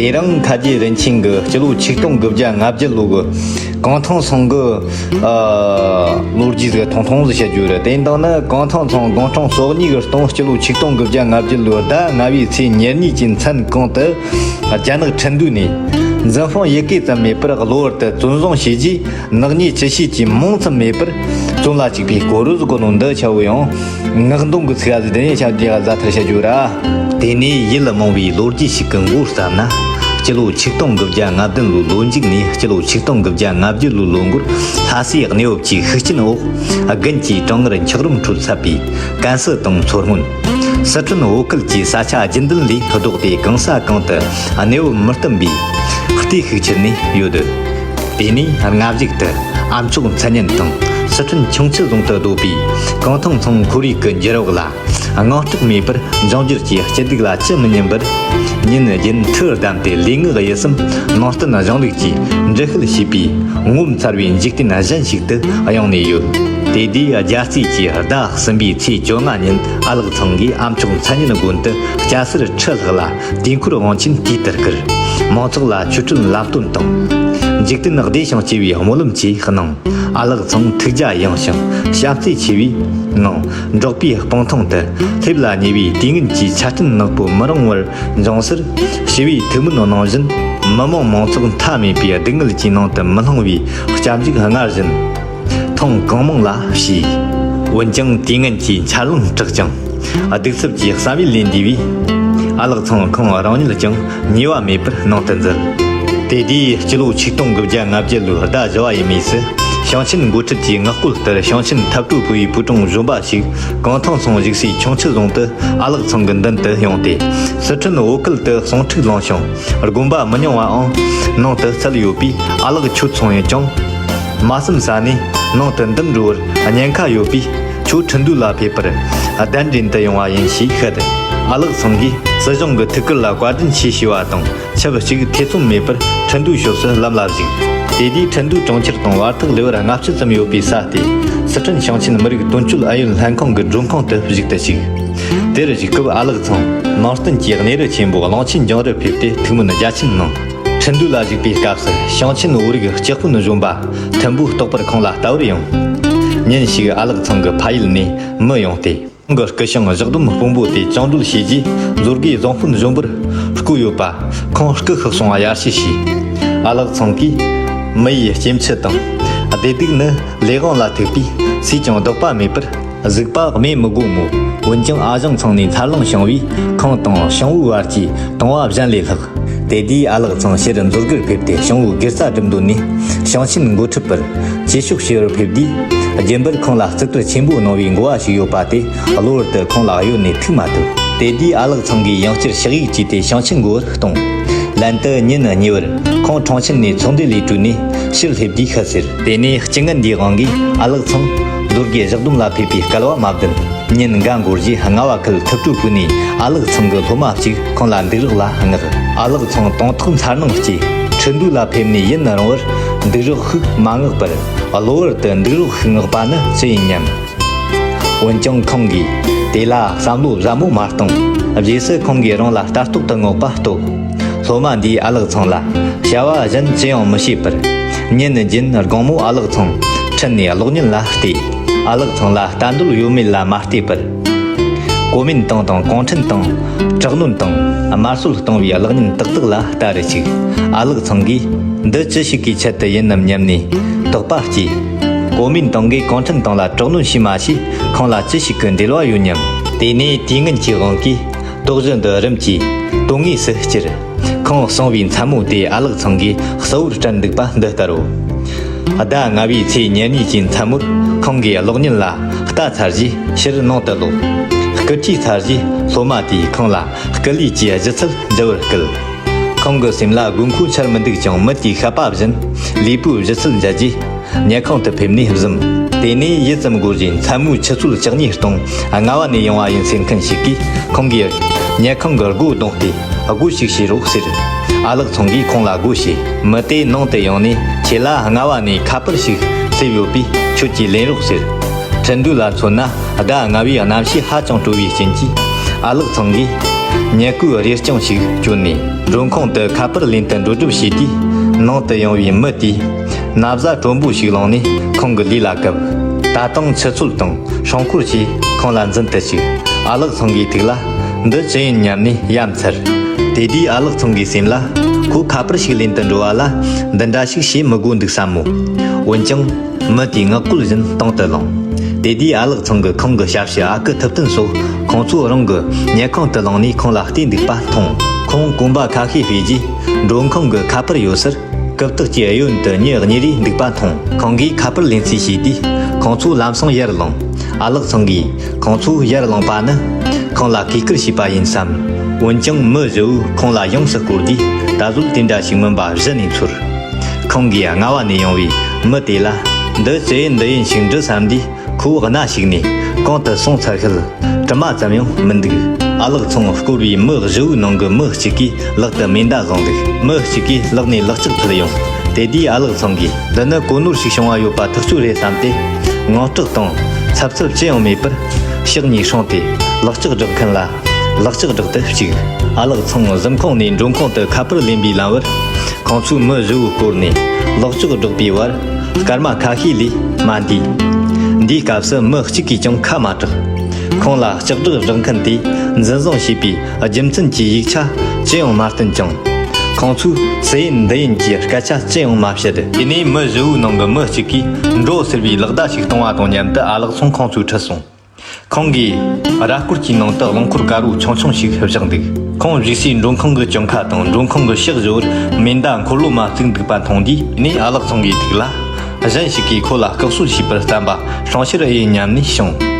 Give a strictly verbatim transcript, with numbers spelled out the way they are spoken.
དེ་རིང་ཁ་རྗེ་རིན་ཆེན་གྱིས་སྤྱི་ལོ་ཆིག་སྟོང་དགུ་བརྒྱ་ལྔ་བརྒྱད་ལོ་གི་གུང་ཐང་ཚང་གི་ཨ་ལོ་རྒྱུས་ཟིག་ཐུང་ཐུང་ཟིག་བཤད་རྒྱུ་རེད། དེ་ཡིན་དང་ནི་གུང་ཐང་ཚང་དགུང་གྲངས་སོ་གཉིས་ཀྱི་སྟེང་སྤྱི་ལོ་ཆིག་སྟོང་དགུ་བརྒྱ་ལྔ་བརྒྱད་ལོའི་ཟླ་ལྔ་བའི་ཚེས་ཉེར་གཉིས་ཀྱི་མཚན་གང་དུ་རྒྱ་ནག་ཁྲིན་ཏུའུ་ནས་འཛིན་དཔོན་ཡི་གེ་ཙམ་མེད་པར་གློ་བུར་དུ་བཙོན་བཟུང་བྱས་རྗེས། ནག་ཉེས་ཅི་བྱེད་ཀྱི་མིང་ཙམ་མེད་པར་བཙོན་ལ་བཅུག་པའི་སྐོར་རུ་གོ་ནོ་འདི་ཆ་བོ་ཡང་ངག་འདོན་གྱི་ཚིག་ཟིག་དེ་ནས་ཆ་དེ་ག་ཛ་ཐར་བྱ་རྒྱུ་ར། དེ་ནས་ཡིད་ལ་མང་བའི་ལོ་རྒྱུས་ཤིག་གི་མགོ་བརྩམས་ན། སྤྱི་ལོ་ཆིག་སྟོང་དགུ་བརྒྱ་ལྔ་བདུན་ལོའི་ལོ་མཇུག་ནས་སྤྱི་ལོ་ཆིག་སྟོང་དགུ་བརྒྱ་ལྔ་བརྒྱད་ལོའི་ལོ་འགོར་ལྷ་སའི་གནས་བབ་ཀྱི་ཤུགས་རྐྱེན་འོག་དགུན་གྱི་གྲང་ངར་འཁྱགས་རོམ་ཁྲོད་འཚབ་པའི་ཀན་སི་དང་མཚོ་སྔོན། སི་ཁྲོན་བོད་ཁུལ་གྱི་ས་ཆ་རྒྱུན་ལྡན་ལས་ལྡོག་སྟེ་གང་ས་གང་དུ་གནས་བབ་མི་བརྟན་པའི་ལྟོས་ཤུགས་ཆེར་གནས་ཡོད། དེ་ནས་སྔ་གཞུག་ཏུ་ཨ་མཆོག་མཚན་སྙན་དང་སི་ཁྲོན་ཁྱུང་མཆུ་རྫོང་དུ་སྡོད་པའི་གུང་ཐང་ཚང་ཁོར་ཡུག་གི་འགྱུར་བག་ལ་དངངས་སྐྲག་མེད་པར་འབྱུང་འགྱུར་གྱི་སྐྱིད་སྡུག་ལ་ཅི་མི་སྙམ་པར་ཉིན་རྒྱུན་ཐུགས་བསྡམས་ཏེ་ལུས་ངག་ཡིད་གསུམ་ནང་བསྟན་གཞུང་ལུགས་ཀྱི་འགྲེལ་བཤད་བྱེད་པའི་ངོ་མཚར་བའི་འཇིག་རྟེན་གཞན་ཞིག་ཏུ་གཡེང་ནས་ཡོད། དེ་དུས་རྒྱལ་རྩིས་ཀྱི་ཟླ་གསུམ་པའི་ཚེས་བཅོ་ལྔ་ཉིན་ཨ་ལགས་ཚང་གིས་ཨ་མཆོག་མཚན་སྙན་དགོན་དུ་སྐྱ་སེར་ཁྲི་ལྷག་ལ་དུས་འཁོར་དབང་ཆེན་དུས་ལྟར་བསྐུར། མང་ཚོགས་ལ་ཆོ་འཕྲུལ་ལམ་སྟོན་དང་། འཇིག་རྟེན་བདེ་ཞིང་སྐྱིད་པའི་སྨོན་ལམ་བཅས་གནང་། ཨ་ལགས་ཚང་ཐུགས་རྒྱ་ཡངས་ཤིང་བྱམས་བརྩེ་ཆེ་བའི་ངང་འབྲོག་པའི་སྤང་ཐང་དུ་སླེབས་ལ་ཉེ་བའི་དུས་ངན་གྱི་ཆར་སྤྲིན་ནག་པོ་མི་རུང་བར་འབྱུང་སར། ཞི་བའི་ཐུགས་སྨོན་གནང་བཞིན་མི་མང་མང་ཚོགས་མཐའ་མེད་པའི་སྡུག་བསྔལ་གྱི་ནང་དུ་མི་ལྷུང་བའི་སྐྱབས་འཇུག་སྔར་བཞིན་ཐེངས་གང་མང་ལ་བྱས། འོན་ཀྱང་དུས་ངན་གྱི་འཆར་ལོང་དྲག་ཅིང་གདུག་རྩུབ་ཀྱི་བསམ་ཡུལ་ལས་འདས་པས། ཨ་ལགས་ཚང་ཁོང་རང་ཉིད་ཀྱང་ཉེས་པ་མེད་པར་ནང་དུ་འཛུལ། དེ་དུས་སྤྱི་ལོ་ཆིག་སྟོང་དགུ་བརྒྱ་ལྔ་བརྒྱད་ལོའི་ཟླ་བཞི་བ་ཡིན་མུས་སུ། ཞིང་ཆེན་འགོ་ཁྲིད་ཀྱི་མངགས་བཀོད་ལྟར་ཞིང་ཆེན་ཐབས་གྲོལ་བོད་ཡིག་བོད་ཀྲུང་གཞོན་པ་ཞིག་གུང་ཐང་ཚང་བཞུགས་སའི་ཁྱུང་མཆུ་རྫོང་དུ་ཨ་ལགས་ཚང་གི་མདུན་དུ་ཡོང་སྟེ། སི་ཁྲོན་བོད་ཁུལ་དུ་ཟུང་འཁྲུག་ལངས་ཤིང་དགོན་པ་མི་ཉུང་བའང་ནང་དུ་བསྩལ་ཡོད་པས། ཨ་ལགས་ཁྱོད་ཚང་ཡིན་ཀྱང་མ་བསམ་ས་ནས་ནང་དུ་འདུམ་འགྲོ་བར་ཉེན་ཁ་ཡོད་པས། ཁྱོད་ཁྲིན་ཏུའུ་ལ་ཕེབས་པར་གདན་འདྲེན་དུ་ཡོང་བ་ཡིན་ཞེས་བཤད། ཨ་ལགས་ཚང་གིས་སྲིད་གཞུང་གི་ཐུགས་བསྐུལ་ལ་བཀའ་དྲིན་ཆེ་ཞུ་བ་དང་ཆབས་ཅིག་ཐེ་ཚོམ་མེད་པར་ཁྲིན་ཏུའུ་ཕྱོགས་སུ་ལམ་ལ་གཞིགས། དེ་དུས་ཁྲིན་ཏུའུ་གྲོང་ཁྱེར་དང་བར་ཐག་ལེ་དབར་ལྔ་བཅུ་ཙམ་ཡོད་པའི་ས་སྟེང་། སི་ཁྲོན་ཞིང་ཆེན་མི་རིགས་དོན་གཅོད་ཨུ་ཡོན་ལྷན་ཁང་གི་མགྲོན་ཁང་དུ་བཞུགས་ཏུ་བཅུག། དེར་བཞུགས་སྐབས་ཨ་ལགས་ཚང་ནང་བསྟན་གྱི་གནས་རི་ཆེན་པོ་གླང་ཆེན་ལྗོངས་རུ་ཕེབས་ཏེ་ཐུགས་སྨོན་རྒྱ་ཆེན་གནང་། ཁྲིན་ཏུའུ་ལ་བཞུགས་པའི་སྐབས་སུ་ཞིང་ཆེན་བོད་རིགས་སྤྱི་དཔོན་གཞོན་པ་མཐུན་པོ་རྟོགས་པར་ཁོང་ལ་ལྟ་བར་ཡོང་། ཉིན་ཞིག་ཨ་ལགས་ཚང་གི་ཕ་ཡུལ་ནས་མི་ཡོང་སྟེ། ཁོང་གི་སྐུ་ཞིང་བཞག་སྡོམ་དཔོན་པོ་དེ་བཅིངས་འགྲོལ་བྱས་རྗེས། མཛོད་དགེ་བཟང་སྤུན་གཞོན་པར་བསྐོས་ཡོད་པ་ཁོང་སྐུ་ཤག་སོང་བ་ཡར་ཞུས་ཤིང་། ཨ་ལགས་ཚང་གིས་མི་ཡི་སྐྱེ་འཆི་དང་བདེ་སྡུག་ནི་ལས་དབང་ལ་ཐུག་པས། སུས་ཀྱང་ལྡོག་པ་མེད་པར་གཟིགས་པ་སྨོས་མི་དགོས་མོད། འོན་ཀྱང་ཨ་ཞང་ཚང་ནས་འཚར་ལོངས་བྱུང་བས། ཁོང་དང་ཞང་བོའི་བར་གྱི་དང་བ་གཞན་ལས་ལྷག། དེ་དུས་ཨ་ལགས་ཚང་ཕྱིར་མཛོད་དགེར་ཕེབས་ཏེ་ཞང་བོའི་དགེ་རྩ་སྒྲུབ་འདོད་ནས། ཞིང་ཆེན་འགོ་ཁྲིད་པར་བཅས་ཤོག་ཞུ་བར་ཕེབས་དུས། རྒྱུན་པར་ཁོང་ལ་བརྩི་བཀུར་ཆེན་པོ་གནང་བའི་འགོ་བ་ཞིག་ཡོད་པ་དེ་གློ་བུར་དུ་ཁོང་ལ་གཡོལ་ནས་ཐུག་མ་ཐུབ། དེ་དུས་ཨ་ལགས་ཚང་གིས་ཡང་བསྐྱར་ཕྱག་ཡིག་བྲིས་ཏེ་ཞིང་ཆེན་འགོ་བར་གཏོང་། ལན་དུ་ཉིན་གཉིས་པར་ཁོང་ཁྲང་ཆེན་ནས་ཚོགས་འདུ་ལས་གྲོལ་ནས་ཕྱིར་སླེབས་དུས་ཤི་ཟེར། དེ་ནས་སྐྱེ་ངན་འདིའི་དབང་གིས་ཨ་ལགས་ཚང་མཛོད་དགེ་བཞག་སྡོམ་ལ་ཕེབས་པའི་སྐལ་བ་མ་ལྡན། ཉིན་འགའ་འགོར་རྗེས་རྔ་བ་ཁུལ་ཐུབ་སྤྲོ་ཕུག་ནས་ཨ་ལགས་ཚང་གི་སློབ་མ་གཅིག་ཁོང་ལ་འདུག་རོགས་ལ་མངགས། ཨ་ལགས་ཚང་དང་ཐོག་འཚར་སྣང་སྐྱེས། ཁྲིན་ཏུའུ་ལ་ཕེབས་ནས་ཡུན་རིང་བར་འདུག་རོགས་ཤིག་མ་མངགས་པར། གློ་བུར་དུ་འདུག་རོགས་ཤིག་མངགས་པ་ནི་ཅི་ཡིན་སྙམ། འོན་ཀྱང་ཁོང་གིས་དེ་ལ་བསམ་བློ་ཟབ་མོ་མ་བཏང་། རྗེས་སུ་ཁོང་གིས་རང་ལ་ལྟ་རྟོག་ཏུ་མངགས་པ་རྟོགས། སློབ་མ་འདིས་ཨ་ལགས་ཚང་ལ་བྱ་བ་གཞན་ཅི་ཡང་མི་བྱེད་པར། ཉིན་རྒྱུན་དགོང་མོ་ཨ་ལགས་ཚང་ཁྲིད་ནས་གློག་བརྙན་ལ་བལྟས། ཨ་ལགས་ཚང་ལ་ལྟ་འདོད་ཡོད་མེད་ལ་མ་བལྟས་པར། གོ་མིན་ཏང་དང་གུང་ཁྲན་ཏང་དྲག་གནོན་དང་དམར་གསོད་གཏོང་བའི་གློག་བརྙན་ཏག་ཏག་ལ་ལྟ་རུ་བཅུག། ཨ་ལགས་ཚང་གིས་འདི་ཅི་ཞིག་གི་ཆེད་དུ་ཡིན་ནམ་སྙམ་ནས་དོགས་པ་སྐྱེས། གོ་མིན་ཏང་གིས་གུང་ཁྲན་ཏང་ལ་དྲག་གནོན་བྱས་མ་བྱས་ཁོང་ལ་ཅི་ཞིག་གི་འབྲེལ་བ་ཡོད་སྙམ། དེ་ནས་དུས་ངན་གྱི་དབང་གིས། དོགས་གཞི་འདི་རིམ་གྱིས་དོན་དངོས་སུ་གྱུར། ཁོང་གསུངས་པའི་མཚན་མོ་དེ་ཨ་ལགས་ཚང་གིས་གསལ་བོར་དྲན་འདུག་པ་འདི་ལྟར་རོ། ཟླ་ལྔ་བའི་ཚེས་ཉེར་གཉིས་ཀྱི་མཚན་མོར་ཁོང་གིས་གློག་བརྙན་ལ་ལྟ་ཚར་རྗེས་ཕྱིར་ནང་དུ་ལོག། སྐུལ་ཁྲིད་ཚར་རྗེས་སློབ་མ་དེས་ཁོང་ལ་སྐུ་ལུས་ཀྱི་སྒྱུ་རྩལ་མཇལ་བར་སྐུལ། ཁོང་གི་སེམས་ལ་དགོས་མཁོ་ཆེར་མི་འདུག་ཀྱང་མི་དེས་བཤད་པ་བཞིན་ལུས་པོའི་སྒྱུ་རྩལ་མཇལ་རྗེས། ཉལ་ཁང་དུ་ཕེབས་ནས་བཟུམ། དེ་ནས་ཡུད་ཙམ་འགོར་རྗེས་མཚན་མོའི་ཆུ་ཚོད་བཅུ་གཉིས་སྟོང་རྔ་བ་ནས་ཡོང་བ་ཡིན་ཟེར་མཁན་ཞིག་གིས་ཁོང་གི་ཉལ་ཁང་གི་སྒོ་བརྡུངས་ཏེ་སྒོ་ཕྱུགས་བྱེད་རོགས་ཟེར། ཨ་ལགས་ཚང་གིས་ཁོང་ལ་སྒོ་ཕྱེ། མི་དེ་ནང་དུ་ཡོང་ནས་ཁྱེད་ལ་རྔ་བ་ནས་ཁ་པར་ཞིག་སླེབས་ཡོད་པས་ཁྱོད་ཀྱིས་ལེན་རོགས་ཟེར། ཁྲིན་ཏུའུ་ལ་མཚོན་ན་ཟླ་ལྔ་བའི་གནམ་གཤིས་ཧ་ཅང་དྲོ་བའི་རྐྱེན་གྱིས་ཨ་ལགས་ཚང་གིས་ ཉེ་གོའི་རས་རྐྱང་ཞིག་གྱོན་ནས་མགྲོན་ཁང་དུ་ཁ་པར་ལེན་དུ་འགྲོ་གྲབས་བྱས་དུས། ནང་དུ་ཡོང་བའི་མི་དེས་ན་བཟའ་དྲོན་པོ་ཞིག་བླངས་ནས་ཁོང་གི་ལུས་ལ་བཀབ། ད་དུང་ཆུ་ཚོད་དང་སྲུང་འཁོར་གྱིས་ཁོང་ལ་འཛིན་དུ་བཅུག། ཨ་ལགས་ཚང་གི་ཐུགས་ལ། འདི་ཅི་ཡིན་སྙམ་ནས་ཡ་མཚར། དེ་དུས་ཨ་ལགས་ཚང་གི་སེམས་ལ། ཁོ་ཁ་པར་ཞིག་ལེན་དུ་འགྲོ་བ་ལ། འདི་འདྲ་ཞིག་བྱེད་མི་དགོས་འདུག་བསམ་མོད། འོན་ཀྱང་། མི་དེས་ངག་བཀོད་བཞིན་དང་དུ་ལངས། དེ་དུས་ཨ་ལགས་ཚང་གིས་ཁོང་གི་ཞབས་ཕྱི་ཨ་ཁུ་ཐུབ་བསྟན་སོགས་ཁོང་ཚོ་རང་གི་ཉལ་ཁང་དུ་ལངས་ནས་ཁོང་ལ་བལྟས་འདུག་པ་མཐོང་། ཁོང་གོམ་པ་ཁ་ཤས་ཕུད་རྗེས་མགྲོན་ཁང་གི་ཁ་པར་ཡོད་སར། རྐུབ་སྟེགས་ཀྱི་གཡོན་དུ་མྱི་གཉིས་རེ་འདུག་པ་མཐོང་། ཁོང་གིས་ཁ་པར་ལེན་རྩིས་བྱས་དུས། ཁོང་ཚོ་ལམ་སང་ཡར་ལངས། ཨ་ལགས་ཚང་གིས་ཁོང་ཚོ་ཡར་ལངས་པ་ནི་ཁོང་ལ་གུས་བཀུར་བྱས་པ་ཡིན་བསམ། འོན་ཀྱང་མི་བཞི་བོས་ཁོང་ལ་ཡོངས་སུ་བསྐོར་དུས། ད་གཟོད་དེ་འདྲ་ཞིག་མིན་པ་གཞི་ནས་ཚོར། ཁོང་གིས་རྔ་བ་ནས་ཡོང་བའི་མི་དེ་ལ། འདི་ཅི་ཡིན་འདི་ཡིན་ཞིག་འདྲི་བསམ་དུས། ཁོ་བོ་སྣ་ཞིག་ནས་གང་དུ་སོང་ཚར་ཤུལ་དྲི་མ་ཙམ་ཡང་མི་འདུག། ཨ་ལགས་ཚང་བསྐོར་བའི་མི་བཞི་བོའི་ནང་གི་མི་གཅིག་གིས་ལག་ཏུ་མེ་མདའ་བཟུང་འདུག། མི་གཅིག་གིས་ལག་ནས་ལག་ལྕགས་ཐུལ་ཡོང་། དེ་དུས་ཨ་ལགས་ཚང་གིས། འདི་ནི་གོ་ནོར་ཞིག་བྱུང་བ་ཡོད་པ་ཐག་ཆོད་རེད་བསམ་སྟེ། དངངས་སྐྲག་དང་འཚབ་འཚུབ་ཅི་ཡང་མེད་པར། ཕྱག་གཉིས་བསྲིངས་ཏེ། ལག་ལྕགས་སྦྲག་མཁན་ལ་ལག་ལྕགས་སྦྲག་ཏུ་བཅུག། ཨ་ལགས་ཚང་གཟིམ་ཁང་ནས་མགྲོན་ཁང་དུ་ཁ་པར་ལེན་པའི་ལམ་བར། ཁོང་ཚོའི་མི་བཞི་བོས་བསྐོར་ནས་ལག་ལྕགས་སྦྲག་པའི་བར་སྐར་མ་ཁ་ཤས་ལས་མ་འདས། འདིའི་སྐབས་སུ་མི་གཅིག་གིས་ཀྱང་ཁ་མ་གྲགས། ཁོང་ལ་ལྕགས་སྦྲག་སྦྲག་མཁན་དེས་འཛིན་བཟུང་བྱས་པའི་རྒྱུ་མཚན་གྱི་ཡིག་ཆ་ཅི་ཡང་མ་བསྟན་ཅིང་། ཁོང་ཚོས་སུ་ཡིན་འདི་ཡིན་གྱི་སྐད་ཆ་ཅི་ཡང་མ་བཤད། དེ་ནས་མི་བཞི་བོའི་ནང་གི་མི་གཅིག་གིས་འགྲོ་ཟེར་བའི་ལག་བརྡ་ཞིག་གཏོང་བ་དང་མཉམ་དུ་ཨ་ལགས་ཚང་ཁོང་ཚོའི་ཁྲིད་སོང་། ཁོང་གིས་ར་སྐོར་གྱི་ནང་དུ་རླངས་འཁོར་དཀར་བོ་ཆུང་ཆུང་ཞིག་བཞག་འདུག། ཁོང་བཞུགས་སའི་མགྲོན་ཁང་གི་གྱང་ཁ་དང་མགྲོན་ཁང་གི་ཕྱོགས་བཞི་བོར་མེ་མདའ་འཁོར་ལོ་མ་བཙུགས་འདུག་པ་མཐོང་དུས། དེ་ནས་ཨ་ལགས་ཚང་གི་ཐུགས་ལ། གཞན་ཞིག་གིས་ཁོ་ལ་བཀག་སྲོལ་བྱས་པར་བསམ་པ་སྲུང་ཕྱིར་ཨེ་ཡིན་སྙམ་ནས་བྱུང་